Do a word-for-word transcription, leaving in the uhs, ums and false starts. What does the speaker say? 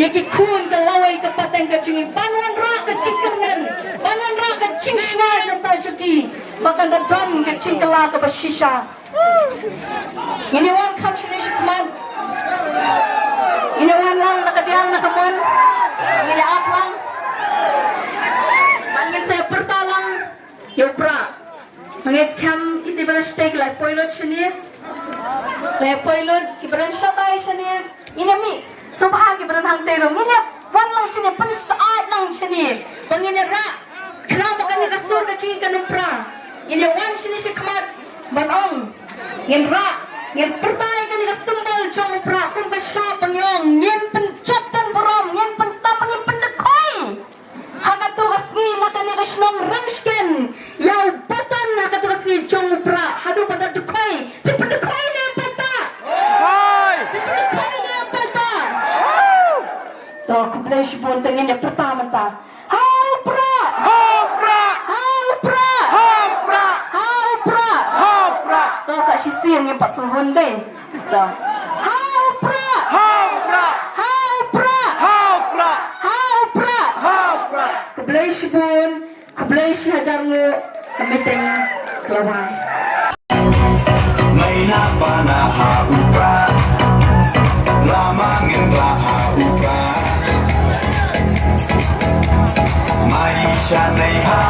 Ki khun ka lawei ka pateng ka jong ngi ban wanrah ka jingkyrmen, ban wanrah ka jingshngaiñ na ka bynta jong ki, ba kan da don ka jingkylla kaba shisha. Ngin ïa wan kham shane shakhmat. Ngin ïa wan lang na ka diang na ka mon. Ngin ïa ap lang. Bad ngin sa pyrta lang ïa u Prah. Ngin skhem ïa ki ba la sdang, la poi lut shane. La poi lut ki ba don shatai shane. Ngin ïa mih sngewbha ki ba don hangtei ruh. Ngin ïa wan lang shane, pynsyaid lang shane. Ba ngin ïa rah. Khnang ba kane ka sur ka jong ngi kan ym pra. Ngin ïa wan shane shakhmat ban ong. Ngin rah. Ngin pyrta ïa kane ka symbol jong u Prah kum ka shap ba ngi ong. Ngin pynjot tang burom, ngin pyntap, ngin pyndkhoi. Ha kato ka sngi na kane ka shnong Rangshken, ïa u button ha kato ka sngi jong u Prah, haduh ba da dkhoi. Phi pyndkhoi ne em paidbah? Phi pyndkhoi ne em paidbah? To, khublei shibun, te ngin ïa pyrta mynta. Ha u Prah! Ha u Prah! Ha u Prah! Ha u Prah! To, sa shisien ngin pat sngewhun dei. To. Ha u Prah! Ha u Prah! Ha u Prah! Ha u Prah! Khublei shibun, khublei shihajar nguh, ka meeting ka la wai. Mai na pa na ha u Prah, lama ngin rah ha u Prah. Mai sha nei ha